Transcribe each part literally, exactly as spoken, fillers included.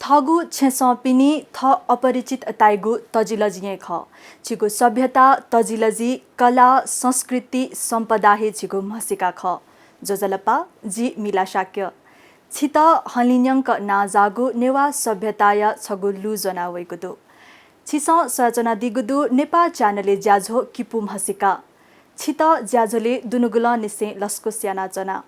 थःगु छेँसंपिनि थः अपरिचितताइगु तजिलजि हे खः। झीगु सभ्यता, तजिलजि, कला, संस्कृति, सम्पदा हे झीगु म्हसीका खः। ज्वजलपा, जि मिला शाक्य। छितः हलिंन्यंक नांजाःगु नेवाः सभ्यताया छगू लु ज्वना वइगु दु। छिसं स्वयाच्वनादीगु दु नेपाः च्यानलय् ज्याझ्वः किपु म्हसीका। छितः ज्याझ्वलय् दुनुगलंनिसें लसकुस यानाच्वना।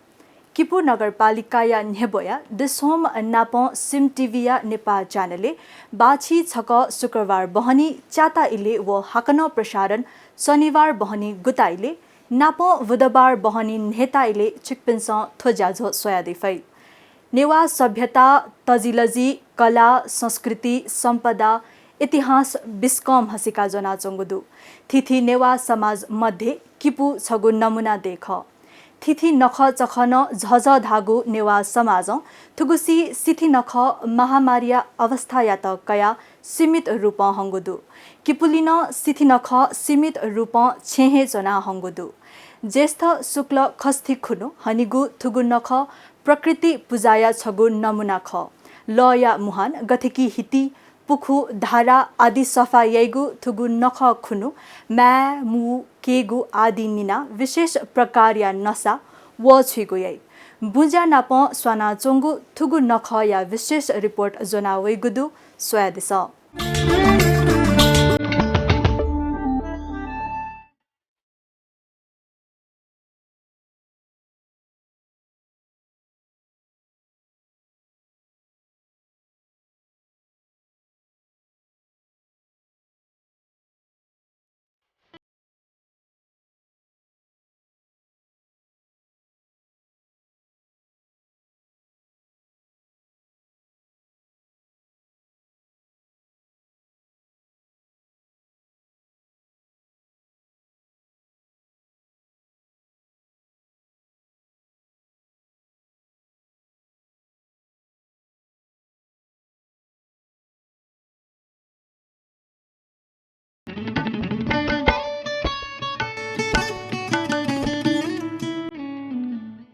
किपु नगरपालिकाया न्ह्यब्वया डिसहोम नापं सिम टिभीया नेपाः च्यानलय् बाछि छकः शुक्रबार बहनी च्याता इलय् व हाकनं प्रसारण शनिबार बहनी गुता इलय् नापं बुधबार बहनी न्हय्ता इलय् छिकपिन्सं थ्व ज्याझ्वः स्वयादी फइ। नेवाः सभ्यता, तजिलजि, कला, संस्कृति, सम्पदा, इतिहास बिस्कं म्हसीका ज्वनाच्वंगु दु। थीथी नेवाः समाज मध्ये किपु छगू नमुना दय् खः। थीथी नखःचखः नं झःझः धाःगु नेवाः समाजं थुगुसी सिथि नखः महामारीया अवस्थायात कयाः सीमित रूपं हंगु दु। किपुलि नं सिथि नखः सीमित रूपं छेँय् हे च्वना हंगु दु। ज्येष्ठ शुक्ल खष्ठी खुन्हु हनीगु थुगु नखः प्रकृति पुजाया छगू नमुना खः। लःया मुहान, गथेकि हिति, पुखू, धारा आदि सफा याइगु थुगु नखः खुन्हु माय्, मू, केगू आदि निनाः विशेष प्रकारया नसा वःछुइगु याइ। बुँज्या नापं स्वानाच्वंगु थुगु नखःया विशेष रिपोर्ट ज्वना वइगु दु, स्वयादिसँ।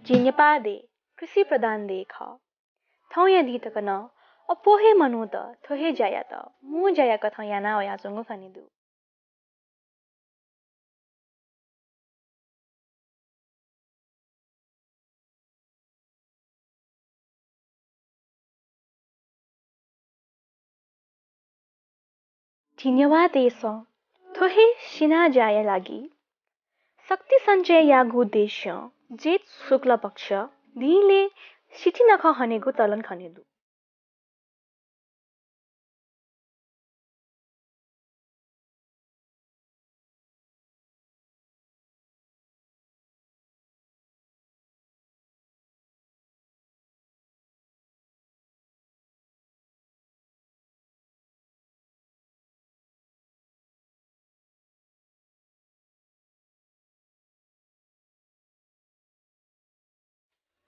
झी नेपाः देय् कृषि प्रधान देय् खः। थौंया दिं तक नं अप्वः हे मनूत थ्व हे ज्यायात मू ज्याया कथं याना वयाच्वंगु खने दु। झी नेवाःतय्सं थ्व हे सिनाः ज्याया लागि शक्ति सञ्चय याःगु उद्देश्यं जेठ शुक्ल पक्ष दिंलय् सिथि नखः हनेगु चलन खने दु।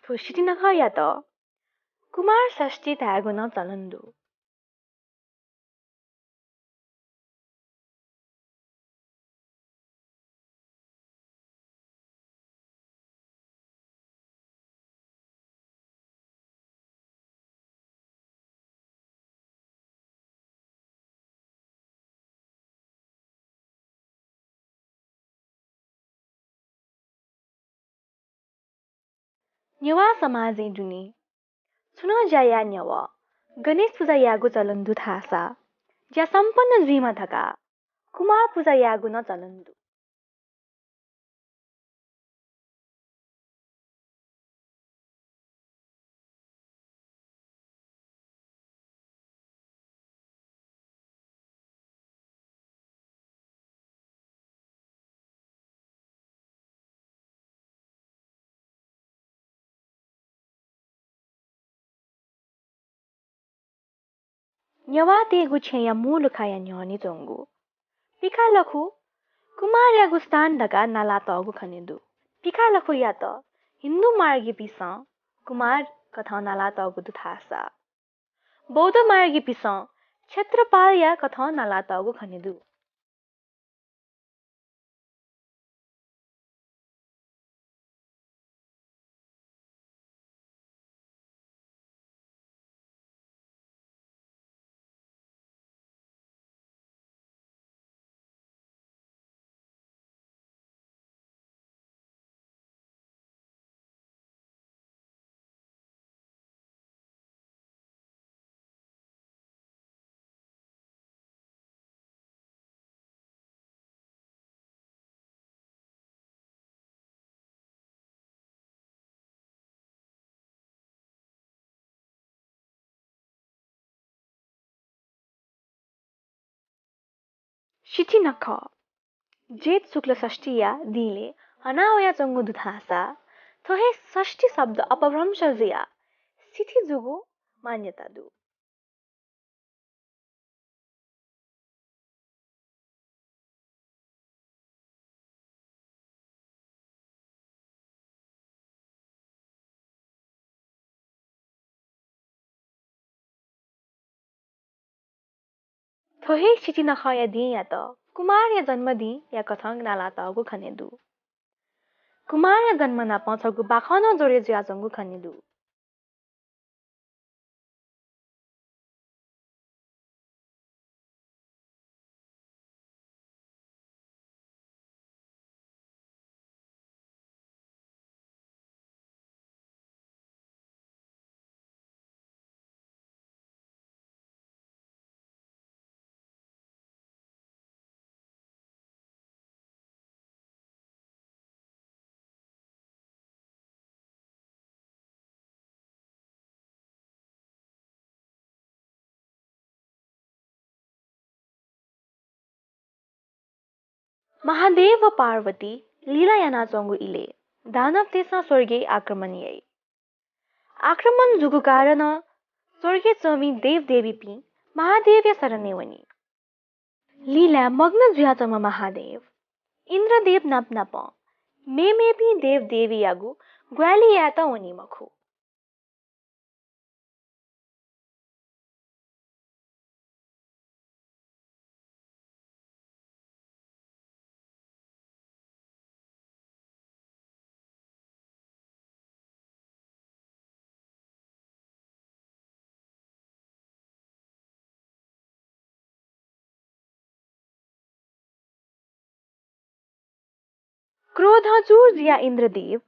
थ्व सिथि नखःयात कुमार षष्ठी धायेगु नं चलन दु। नेवाः समाजय् दुने छुं नं ज्या याये न्ह्यः गणेश पुजा यायेगु चलन दु धाःसा ज्या सम्पन्न जुइमा धकाः कुमार पुजा यायेगु नं चलन दु। नेवाःतय्गु छेँया मू लुखाया न्ह्यःने च्वंगु पिकालखु कुमारयागु स्थान धकाः नालातःगु खने दु। पिकालखुयात हिन्दू मार्गीपिसं कुमार कथं नालातःगु दु धाःसा बौद्ध मार्गीपिसं क्षेत्रपालया कथं नालातःगु खने दु। सिथि नखः। जेठ शुक्ल षष्ठीया दिंले हना वयाच्वंगु दु धाःसा थ्व हे षष्ठी शब्द अपभ्रंश जुयाः सिथि जूगु मान्यता दु। थ्व हे सिथि नखःया दिंयात कुमारया जन्मदिंया कथं नालातःगु खने दु। कुमारया जन्म नाप छगू बाखं नं जोडे जुयाच्वंगु खने दु। महादेव व पार्वती लीला यानाच्वंगु इलय् दानवतय्‌सं स्वर्गय् आक्रमण याइ। आक्रमण जूगु कारणं स्वर्गय् च्वंपिं देवदेवीपिं महादेवया शरणय् वनी। लीलाय् मग्न जुयाच्वंम्ह महादेव इन्द्रदेव नाप नापं मेमेपिं देवदेवीयागु ग्वाहालि यायेत वनी मखु। क्रोधं चूर जुयाः इन्द्रदेव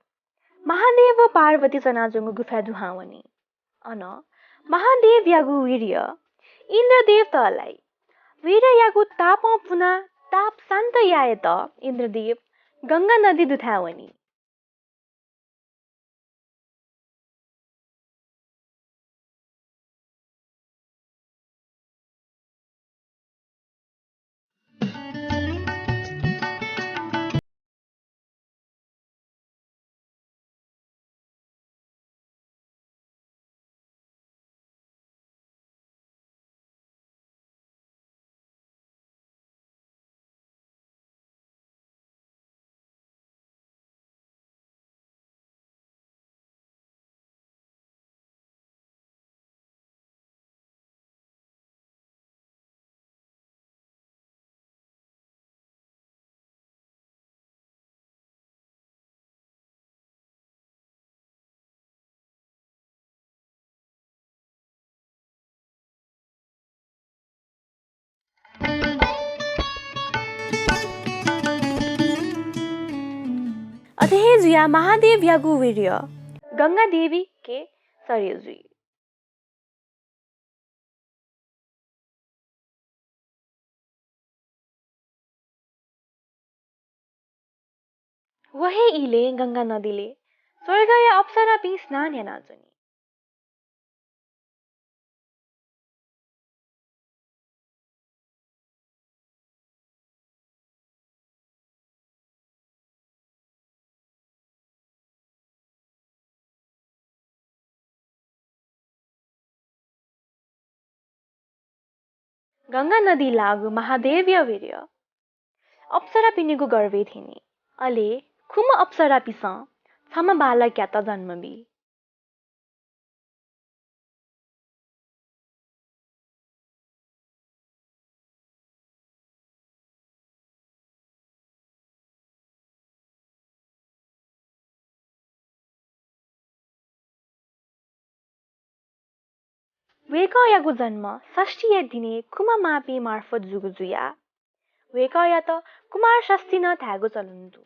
महादेव व पार्वती च्वनाच्वंगु गुफाय् दुहां वनी। अन महादेवयागु वीर्य इन्द्रदेवत लाइ। वीर्ययागु तापं पुनाः ताप शान्त यायेत इन्द्रदेव गंगा नदी दुथाय् वनी। अथे हे जुयाः महादेवयागु वीर्य गंगा देवीके सरय् जुइ। व हे इलय् गंगा नदीलय् स्वर्गया अप्सरापिं स्नान यानाच्वनी। गंगा नदी लाःगु महादेवया वीर्य अप्सरापिनिगु गर्भय् थ्यनी। अले खुम्ह अप्सरापिसं छम्ह बालकयात जन्म बी। वय्‌कःयागु जन्म षष्ठीया दिनय् खुम्ह मांपिं मार्फत जूगु जुयाः वय्‌कःयात कुमार षष्ठी नं धायेगु चलन दु।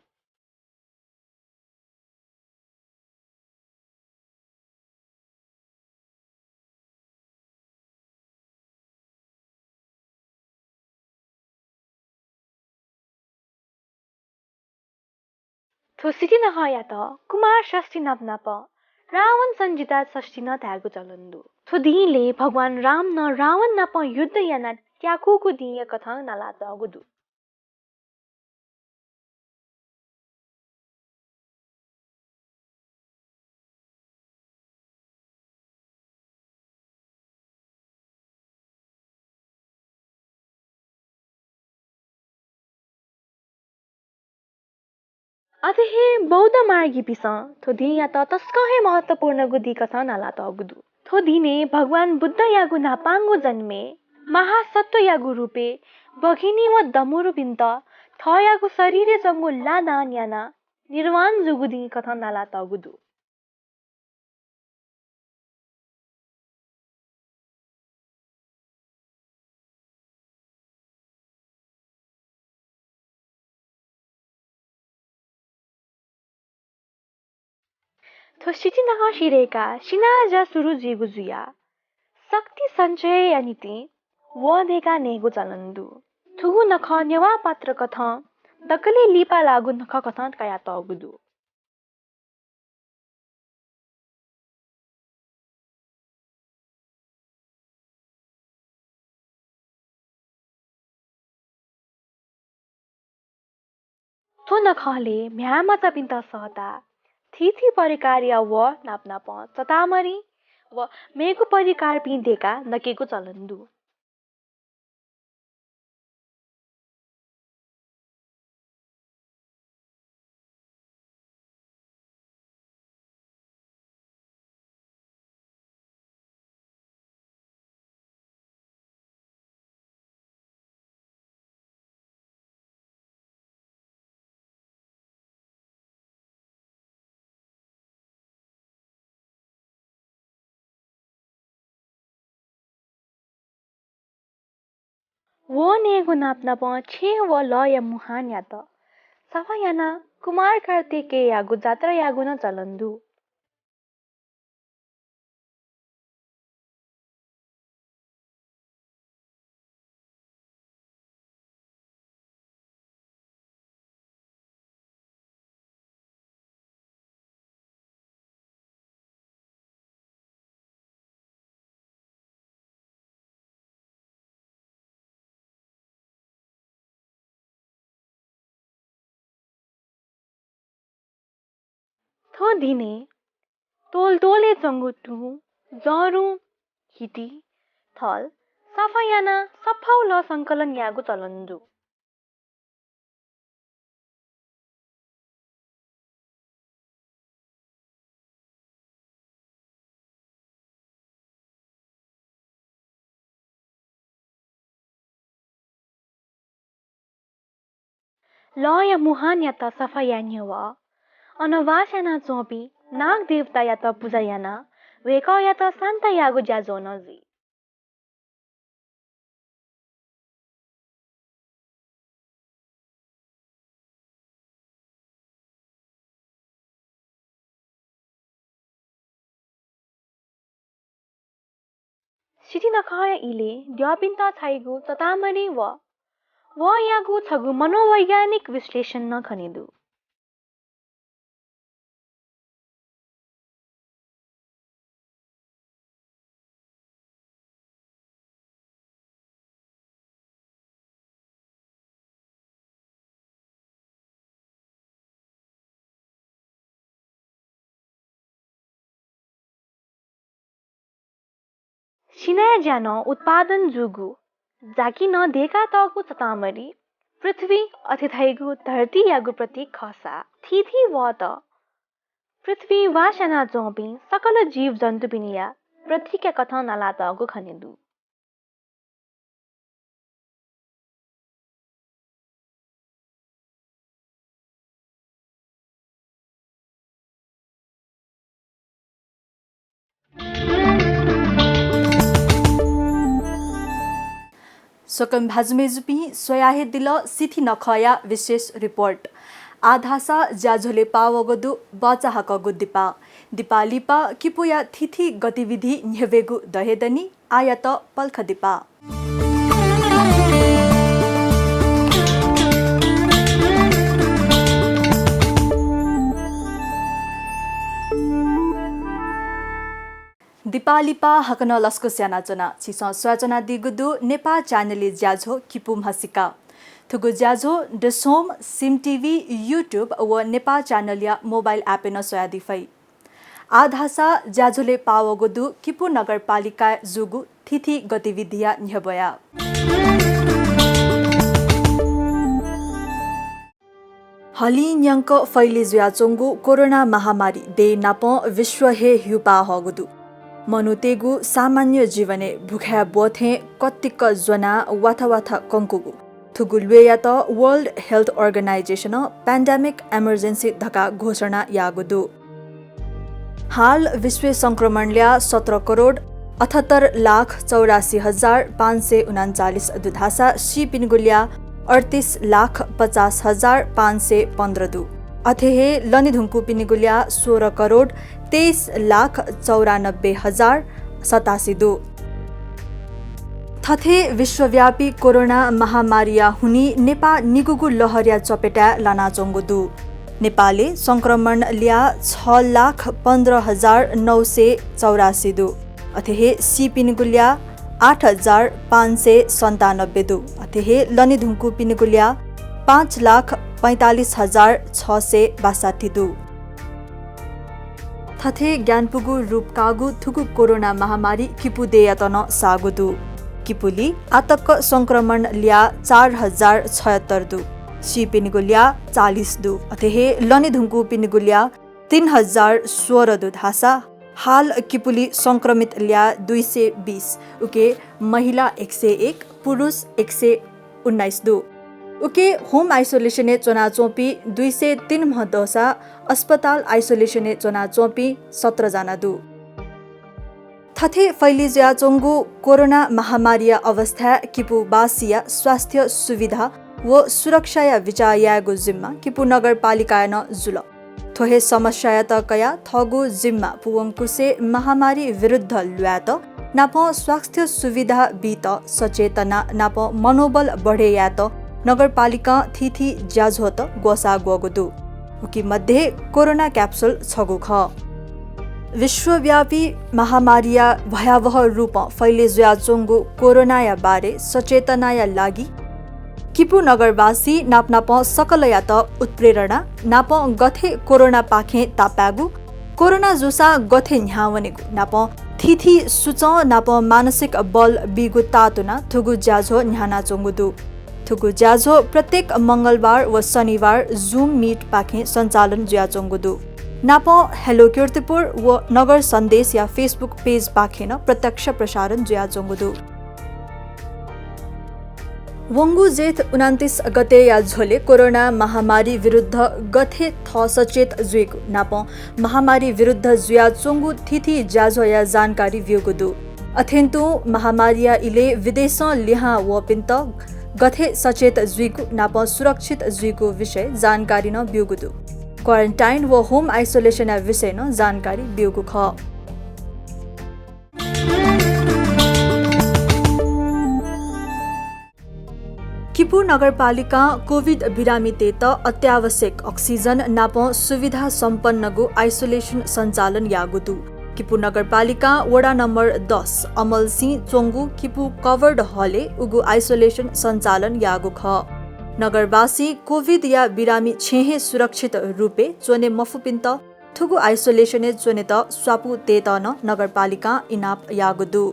थ्व सिथि नखःयात कुमार षष्ठी नाप नाप रावण सञ्जिता षष्ठी नं धायेगु चलन दु। थ्व दिंलय् भगवान रामं रावण नाप युद्ध यानाः त्याकूगु दिंया कथं नालातःगु दु। अथे हे बौद्ध मार्गीपिसं थ्व दिंयात तसकं हे महत्त्वपूर्णगु दिं कथं नालातःगु दु। थ्व दिनय् भगवान बुद्धयागु न्हापांगु जन्मय् महासत्वयागु रूपय् बघिनी व दमुरुपिन्त थःयागु शरीरय् च्वंगु ला दान यानाः निर्वाण जूगु दिं कथं नालातःगु दु। थ्व सिथि नखः सिधय्काः सिनाज्या सुरु जुइगु जुयाः शक्ति सञ्चयया निंतिं वहः दय्काः नयेगु चलन दु। थुगु नखः नेवाः पात्रकथं दकलय् लिपा लाःगु नखः कथं कयातःगु दु। थ्व नखःलय् म्ह्याय्‌मचापिन्त सःताः थीथी परिकारया वहः नापनापं चतामरी व मेगु परिकारपिं दय्काः नकेगु चलन दु। वहः नयेगु नापनापं छेँय् व लःया मुहानयात सफा यानाः कुमार कार्तिकेययागु जात्रायागु नं चलन दु। थ्व दिनय् त्वःल् त्वःल् च्वंगु तुं, जःरुं, हिति, थल सफा यानाः सफाउ लः संकलन यायेगु चलन दु। लःया मुहानयात सफा याये न्ह्यः अन वास यानाच्वंपिं नाग देवतायात पुजा यानाः वय्कःयात शान्त यायेगु ज्याझ्वः नं जुइ। सिथि नखःया इलय् द्यःपिन्त छाइगु चतामरी व वहःयागु छगू मनोवैज्ञानिक विश्लेषण नं खने दु। सिनाया ज्या नं उत्पादन जूगु जाकि नं दय्कातःगु चतामरी पृथ्वी अथे धइगु धर्तीयागु प्रतीक खःसा थीथी वहःत पृथ्वीइ वास यानाच्वंपिं सकल जीवजन्तुपिनिया प्रतीकया कथं नालातःगु खने दु। स्वकं भाजु मय्जुपिं, स्वया हे दिल सिथि नखःया विशेष report। आः धाःसा ज्याझ्वलय् पाः वःगु दु बचा हाकःगु दिपा। दिपा लिपा किपूया थीथी गतिविधि न्ह्यब्वयेगु द हे दनि। आःयात पलख दिपा। दिपा लिपा हाकनं लसकुस यानाच्वना। छिसं स्वयाच्वनादीगु दु नेपाः channel-या ज्याझ्वः किपू म्हसीका। थुगु ज्याझ्वः The Som, Sim TV, YouTube व नेपाः channel-या mobile app-य् नं स्वयादी फइ। आः धाःसा ज्याझ्वलय् पाः वःगु दु किपू नगरपालिकाय् जूगु थीथी गतिविधिया न्ह्यब्वया। हलिं न्यंक फैले जुयाच्वंगु कोरोना महामारी देय् नापं विश्व हे ह्यूपाः हःगु दु। मनूतय्गु सामान्य जीवनय् भुखाय् ब्वः थें कतिक ज्वनाः वाथावाथा कंकूगु थुगु ल्वय्‌यात World Health Organization नं pandemic emergency धकाः घोषणा याःगु दु। हाल विश्वय् संक्रमण ल्याः सत्र करोड अठहत्तर लाख चौरासी हजार पाँच सय उनान्चालिस दु धाःसा सीपिनिगु ल्याः अड्तिस लाख पचास हजार पाँच सय पन्ध्र दु। अथे हे लने धुंकूपिनिगु ल्याः सोह्र करोड तेइस लाख चौरानब्बे हजार सतासी दु। थथे विश्वव्यापी कोरोना महामारीया हुनिं नेपाः निगूगु लहरया चपेटाय् लानाच्वंगु दु। नेपालय् संक्रमण ल्याः छ लाख पन्ध्र हजार नौ सय चौरासी दु। अथे हे सीपिनिगु ल्याः आठ हजार पाँच सय सन्तानब्बे दु। अथे हे लने धुंकूपिनिगु ल्याः पाँच लाख पैँतालिस हजार छ सय बासट्ठी दु। थथे ग्यानापुगु रूप काःगु थुगु कोरोना महामारी किपू देय्‌यात नं साःगु दु। किपुली आतक संक्रमण ल्याः चार हजार छयत्तर दु। सीपिनिगु ल्याः चालिस दु। अथे हे लने धुंकूपिनिगु ल्याः तीन हजार सोह्र दु धाःसा हाल किपुली संक्रमित ल्याः दुई सय बीस, उके महिला एक सय एक, पुरुष एक सय उन्नाइस दु। उके home isolation-य् च्वनाच्वंपिं दुई सय तीन म्ह दःसा अस्पताल isolation-य् च्वनाच्वंपिं सत्र जना दु। थथे फैले जुयाच्वंगु कोरोना महामारीया अवस्थाय् किपूवासीया स्वास्थ्य सुविधा व सुरक्षाया बिचाः यायेगु जिम्मा किपू नगरपालिकाया नं जुल। थ्व हे समस्यायात कयाः थःगु जिम्मा पूवंकुसे महामारी विरुद्ध ल्वायेत नापं स्वास्थ्य सुविधा बीत सचेतना नापं मनोबल बढे यायेत नगरपालिकां थीथी ज्याझ्वःत ग्वसाः ग्वःगु दु। उकी मध्ये कोरोना capsule छगू खः। विश्वव्यापी महामारीया भयावह रूपं फैले जुयाच्वंगु कोरोनाया बारे सचेतनाया लागि किपू नगरवासी नापनापं सकलयात उत्प्रेरणा नापं गथे कोरोनापाखें तापायेगु, कोरोना जूसा गथे न्ह्यावनेगु नापं थीथी सुचं नापं मानसिक बल बीगु ताःतुनाः थुगु ज्याझ्वः न्ह्यानाच्वंगु दु। थुगु ज्याझ्वः प्रत्येक मंगलबार व शनिबार Zoom Meet पाखें सञ्चालन जुयाच्वंगु दु। नापं Hello कीर्तिपुर व नगर सन्देशया Facebook page पाखें नं प्रत्यक्ष प्रसारण जुयाच्वंगु दु। वंगु जेठ उनान्तिस गतेया झ्वलय् कोरोना महामारी विरुद्ध गथे थः सचेत जुइगु नापं महामारी विरुद्ध जुयाच्वंगु थीथी ज्याझ्वःया जानकारी ब्यूगु दु। अथें तुं महामारीया इलय् विदेशं लिहां वःपिन्त गथे सचेत जुइगु नापं सुरक्षित जुइगु विषय जानकारी नं ब्यूगु दु। Quarantine व home isolation-या विषय नं जानकारी ब्यूगु खः। किपू नगरपालिकां कोभिड बिरामीतय्त अत्यावश्यक अक्सिजन नापं सुविधा सम्पन्नगु isolation सञ्चालन याःगु दु। किपू नगरपालिकां वडा नम्बर दस अमलसिं च्वंगु किपू covered hall-य् उगु isolation सञ्चालन याःगु खः। नगरवासीं कोभिडया बिरामी छेँ हे सुरक्षित रूपय् च्वने मफुपिन्त थुगु isolation-य् च्वनेत स्वापू तयेत नं नगरपालिकां इनाप याःगु दु।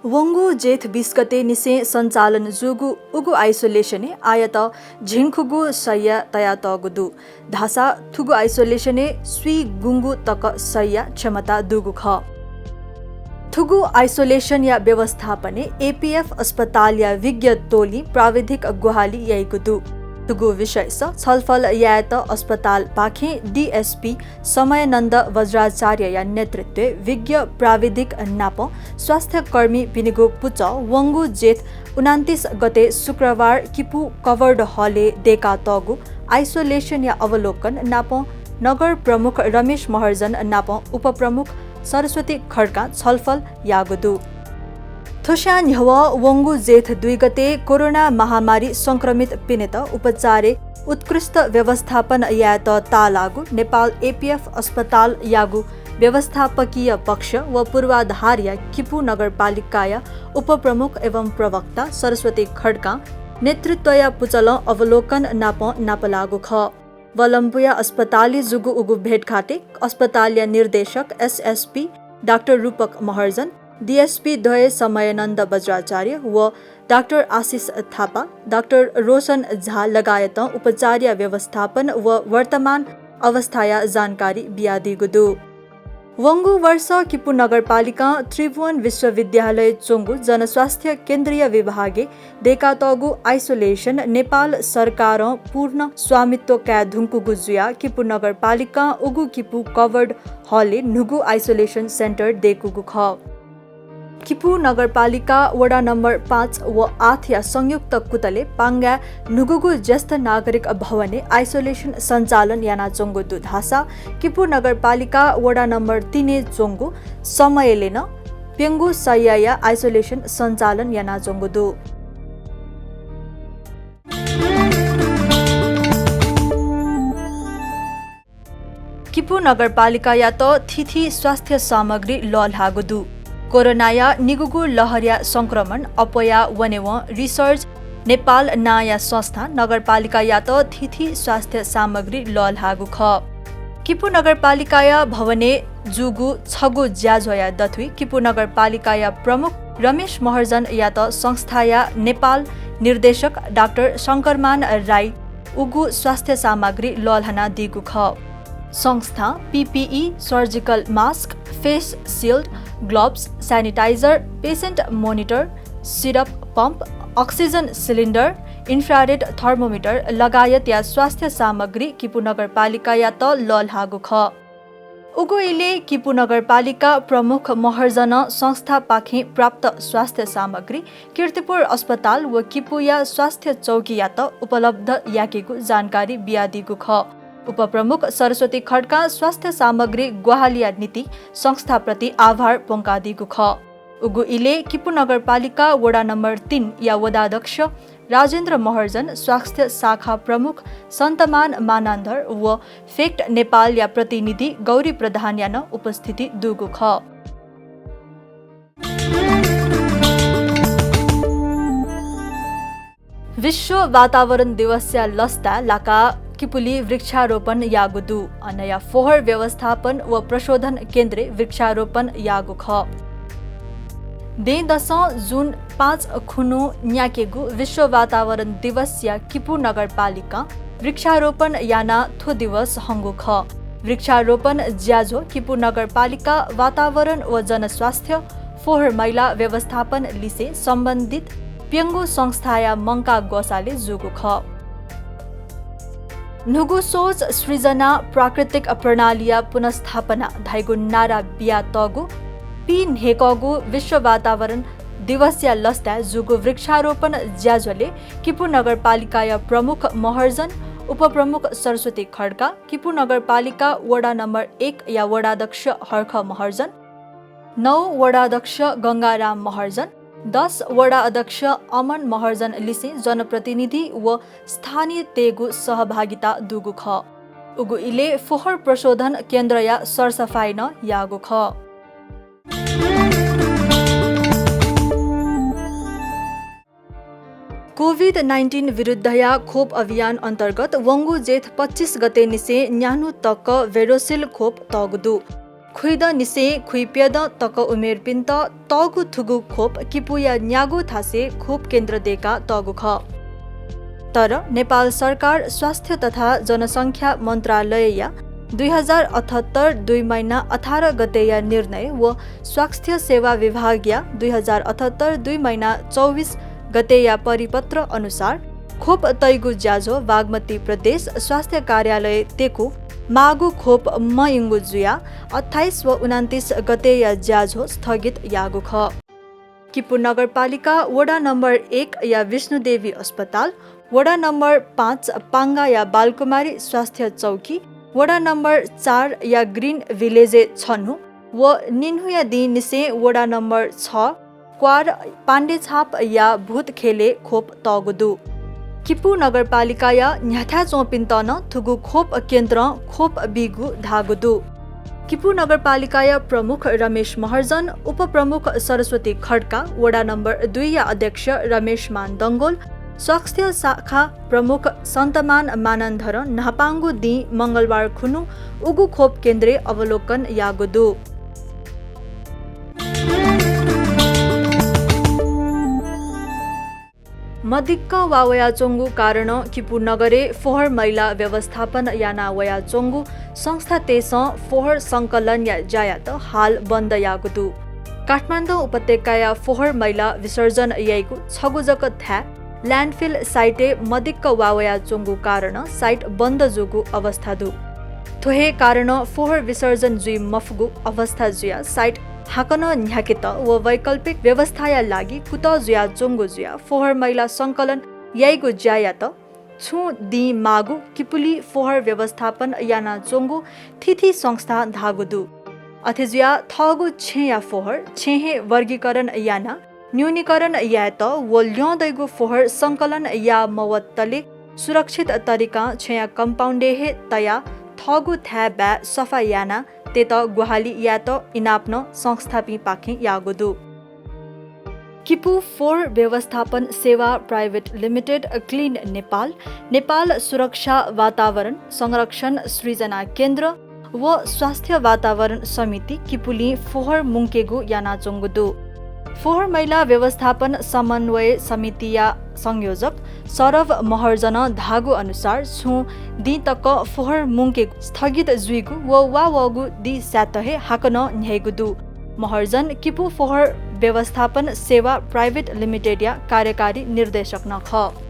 वंगु जेठ बिस गते निसें सञ्चालन जूगु उगु isolation-य् आःयात झिंखुगू शय्या तयातःगु दु धाःसा थुगु isolation-य् स्वीगुंगू तक शय्या क्षमता दुगु खः। थुगु isolation-या व्यवस्थापनय् एपीएफ अस्पतालया विज्ञ टोलीं प्राविधिक ग्वाहालि याइगु दु। थुगु विषयस छलफल यायेत अस्पतालपाखें डीएसपी समयानन्द वज्राचार्यया नेतृत्वय् विज्ञ प्राविधिक नापं स्वास्थ्यकर्मीपिनिगु पुचः वंगु जेठ उनान्तिस गते शुक्रबार किपू covered hall-य् दय्कातःगु isolation-या अवलोकन नापं नगर प्रमुख रमेश महर्जन नापं उपप्रमुख सरस्वती खड्कां छलफल याःगु दु। थ्वस्यां न्ह्यवः वंगु जेठ दुई गते कोरोना महामारी संक्रमितपिनित उपचारय् उत्कृष्ट व्यवस्थापन यायेत ताःलाःगु नेपाल एपीएफ अस्पतालयागु व्यवस्थापकीय पक्ष व पूर्वाधारया किपू नगरपालिकाया उपप्रमुख एवं प्रवक्ता सरस्वती खड्कां नेतृत्वया पुचलं अवलोकन नापं नापलाःगु खः। वलम्बुया अस्पतालय् जूगु उगु भेटघाटय् अस्पतालया निर्देशक एसएसपी डाक्टर रूपक महर्जन, डिएसपी द्वय समयानन्द बज्राचार्य व डाक्टर आशिष थापा, डाक्टर रोशन झा लगायतं उपचारया व्यवस्थापन व वर्तमान अवस्थाया जानकारी बियादीगु दु। वंगु वर्ष किपू नगरपालिकां त्रिभुवन विश्वविद्यालय च्वंगु जनस्वास्थ्य केन्द्रीय विभागय् दय्कातःगु आइसोलेसन नेपाल सरकारं पूर्ण स्वामित्व काये धुंकूगु जुयाः किपू नगरपालिकां उगु किपू कभर्ड हलय् न्हूगु आइसोलेसन सेन्टर दय्कूगु खः। किपू नगरपालिका वडा नम्बर पाँच व आठया संयुक्त कुतले पाङ्गाय् न्हूगुगु ज्येष्ठ नागरिक भवनय् आइसोलेसन सञ्चालन यानाच्वंगु दु धाःसा किपू नगरपालिका वडा नम्बर तीनय् च्वंगु समयले नं प्यंगू शय्याया आइसोलेसन सञ्चालन यानाच्वंगु दु। किपू नगरपालिकायात थीथी स्वास्थ्य सामग्री लःल्हाःगु दु। कोरोनाया निगूगु लहरया संक्रमण अप्वया वनेवं रिसर्च नेपाल नांया संस्थां नगरपालिकायात थीथी स्वास्थ्य सामग्री लःल्हाःगु खः। किपू नगरपालिकाया भवनय् जूगु छगू ज्याझ्वःया दथुइ किपू नगरपालिकाया प्रमुख रमेश महर्जनयात संस्थाया नेपाल निर्देशक डाक्टर शंकरमान राई उगु स्वास्थ्य सामग्री लःल्हानादीगु खः। संस्थां PPE, surgical mask, face shield, gloves, sanitiser, patient monitor, syrup pump, oxygen cylinder, infrared thermometer लगायतया स्वास्थ्य सामग्री किपू नगरपालिकायात लःल्हाःगु खः। उगु इलय् किपू नगरपालिका प्रमुख महर्जनं संस्थापाखें प्राप्त स्वास्थ्य सामग्री कीर्तिपुर अस्पताल व किपूया स्वास्थ्य चौकीयात उपलब्ध याकेगु जानकारी बियादीगु खः। उपप्रमुख सरस्वती खड्कां स्वास्थ्य सामग्री ग्वाहालिया निंतिं संस्थाप्रति आभार प्वंकादीगु खः। उगु इलय् किपू नगरपालिका वडा नम्बर तीनया वडाध्यक्ष राजेन्द्र महर्जन, स्वास्थ्य शाखा प्रमुख सन्तमान मानान्धर व फेक्ट नेपालया प्रतिनिधि गौरी प्रधानया नं उपस्थिति दुगु खः। विश्व वातावरण दिवसया लसताय् लाकाः किपुली वृक्षारोपण याःगु दु। अनया फोहोर व्यवस्थापन व प्रशोधन केन्द्रय् वृक्षारोपण याःगु खः। दँय्‌दसं जुन पाँच खुन्हु न्याकेगु विश्व वातावरण दिवसया किपू नगरपालिकां वृक्षारोपण यानाः थ्व दिवस हंगु खः। वृक्षारोपण ज्याझ्वः किपू नगरपालिका वातावरण व जनस्वास्थ्य, फोहोर मैला व्यवस्थापन लिसें सम्बन्धित प्यंगू संस्थाया मंकाः ग्वसालय् जूगु खः। न्हूगु सोच सृजना, प्राकृतिक प्रणालीया पुनर्स्थापना धइगु नारा बियातःगु पीन्हय्‌कःगु विश्व वातावरण दिवसया लसताय् जूगु वृक्षारोपण ज्याझ्वलय् किपू नगरपालिकाया प्रमुख महर्जन, उपप्रमुख सरस्वती खड्का, किपू नगरपालिका वडा नम्बर एकया वडाध्यक्ष हर्ख महर्जन, नौ वडाध्यक्ष गंगाराम महर्जन, दस वडा अध्यक्ष अमन महर्जन लिसें जनप्रतिनिधि व स्थानीयतय्‌गु सहभागिता दुगु खः। उगु इलय् फोहोर प्रशोधन केन्द्रया सरसफाइ नं याःगु खः। कोभिड नाइन्टिन विरुद्धया खोप अभियान अन्तर्गत वंगु जेठ पच्चिस गते निसें न्यान्हु तक भेरोसिल खोप तःगु दु। खुइदँ निसें खुइप्यदँ तक उमेरपिन्त तःगु थुगु खोप किपूया न्यागू थासय् खोप केन्द्र दय्‌कातःगु खः। तर नेपाल सरकार स्वास्थ्य तथा जनसंख्या मन्त्रालयया दुई हजार अठहत्तर दुई महिना अठार गतेया निर्णय व स्वास्थ्य सेवा विभागया दुई हजार अठहत्तर दुई महिना चौबिस गतेया परिपत्र अनुसार खोप तइगु ज्याझ्वः बागमती प्रदेश स्वास्थ्य कार्यालय तेकु माःगु खोप मइंगु जुयाः अट्ठाइस व उनन्तिस गतेया ज्याझ्वः स्थगित याःगु खः। किपू नगरपालिका वडा नम्बर एकया विष्णुदेवी अस्पताल, वडा नम्बर पाँच पाङ्गाया बालकुमारी स्वास्थ्य चौकी, वडा नम्बर चारया ग्रिन भिलेजय् छन्हु व निन्हुया दिं निसें वडा नम्बर छ क्वार पाण्डेछापया भूतखेलय् खोप तःगु दु। किपू नगरपालिकाया न्ह्याथाय् च्वंपिन्त नं थुगु खोप केन्द्रं खोप बीगु धाःगु दु। किपू नगरपालिकाया प्रमुख रमेश महर्जन, उपप्रमुख सरस्वती खड्का, वडा नम्बर दुईया अध्यक्ष रमेशमान डंगोल, स्वास्थ्य शाखा प्रमुख सन्तमान मानन्धरं न्हापांगु दिं मंगलबार खुन्हु उगु खोप केन्द्रय् अवलोकन याःगु दु। मदिक्क वा वयाच्वंगु कारणं किपू नगरय् फोहोर मैला व्यवस्थापन याना वयाच्वंगु संस्थातय्सं फोहोर संकलनया ज्यायात हाल बन्द याःगु दु। काठमाडौं उपत्यकाया फोहोर मैला विसर्जन याइगु छगू जक थाय् landfill site-य् मदिक्क वा वयाच्वंगु कारणं site बन्द जूगु अवस्था दु। थ्व हे कारणं फोहोर विसर्जन जुइ मफुगु अवस्था जुयाः site हाकनं न्ह्याकेत व वैकल्पिक व्यवस्थाया लागि कुतः जुयाच्वंगु जुयाः फोहोर मैला संकलन याइगु ज्यायात छुं दिं माःगु किपुली फोहोर व्यवस्थापन यानाच्वंगु थीथी संस्थां धाःगु दु। अथे जुयाः थःगु छेँया फोहोर छेँय् हे वर्गीकरण यानाः न्यूनीकरण यायेत व ल्यं दइगु फोहोर संकलन याः मवतले सुरक्षित तरिकां छेँया compound-य् हे तयाः थःगु थाय् बाय् सफा यानाः तयेत ग्वाहालि यायेत इनाप नं संस्थापिंपाखें याःगु दु। किपू फोहोर व्यवस्थापन सेवा प्राइभेट लिमिटेड, क्लिन नेपाल, नेपाल सुरक्षा वातावरण संरक्षण सृजना केन्द्र व स्वास्थ्य वातावरण समिति किपुलिं फोहोर मुंकेगु यानाच्वंगु दु। फोहोर मैला व्यवस्थापन समन्वय समितिया संयोजक सरव महर्जनं धाःगु अनुसार छुं दिं तक फोहोर मुंकेगु स्थगित जुइगु व वा वःगु दिं साय्त हे हाकनं न्ह्याइगु दु। महर्जन किपू फोहोर व्यवस्थापन सेवा प्राइभेट लिमिटेडया कार्यकारी निर्देशक नं खः।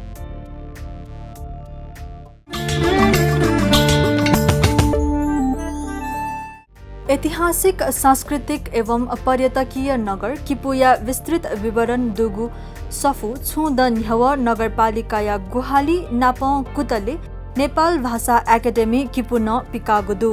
ऐतिहासिक, सांस्कृतिक एवं पर्यटकीय नगर किपूया विस्तृत विवरण दुगु सफू छुं दँ न्ह्यवः नगरपालिकाया ग्वाहालि नापं कुतले नेपाल भाषा एकेडेमी किपूनं पिकाःगु दु।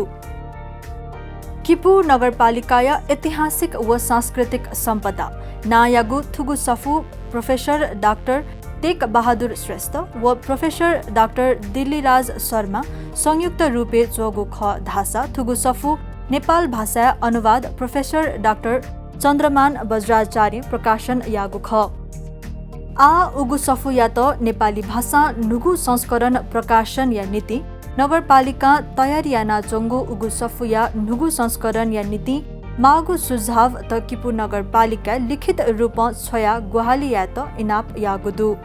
किपू नगरपालिकाया ऐतिहासिक व सांस्कृतिक सम्पदा नांयागु थुगु सफू प्रोफेसर डाक्टर टेक बहादुर श्रेष्ठ व प्रोफेसर डाक्टर दिल्लीराज शर्मा संयुक्त रूपय् च्वःगु खः धाःसा थुगु सफू नेपाल भाषाय् अनुवाद प्रोफेसर डाक्टर चन्द्रमान बज्राचार्यं प्रकाशन याःगु खः। आः उगु सफूयात नेपाली भाषां न्हूगु संस्करण प्रकाशनया निंतिं नगरपालिकां तयारी यानाच्वंगु उगु सफूया न्हूगु संस्करणया निंतिं माःगु सुझावत किपू नगरपालिकाय् लिखित रूपं छ्वयाः ग्वाहालि यायेत इनाप याःगु दु।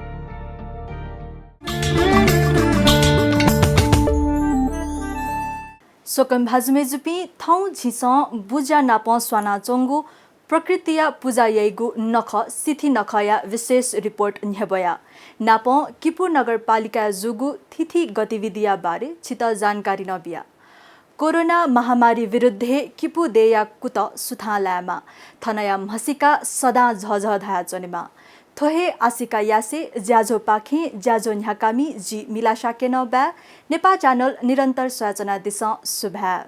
स्वकुमि भाजु मय्जुपिं, थौं झीसं बुज्या नाप स्वानाच्वंगु प्रकृतिया पुजा याइगु नखः सिथि नखःया विशेष रिपोर्ट न्ह्यब्वया। नापं किपू नगरपालिकाय् जूगु थीथी गतिविधिया बारे छितः जानकारी नं बिया। कोरोना महामारी विरुद्धय् किपू देय्या कुतः सुथां लायेमा, थनया म्हसीका सदां झःझः धयाच्वनेमा। थ्व हे आशिका यासें ज्याझ्वःपाखें ज्याझ्वः न्ह्याकामि जि मिला शाक्यं नं बाय्। नेपाः च्यानल निरन्तर स्वयाच्वनादिसँ। सुभाय्।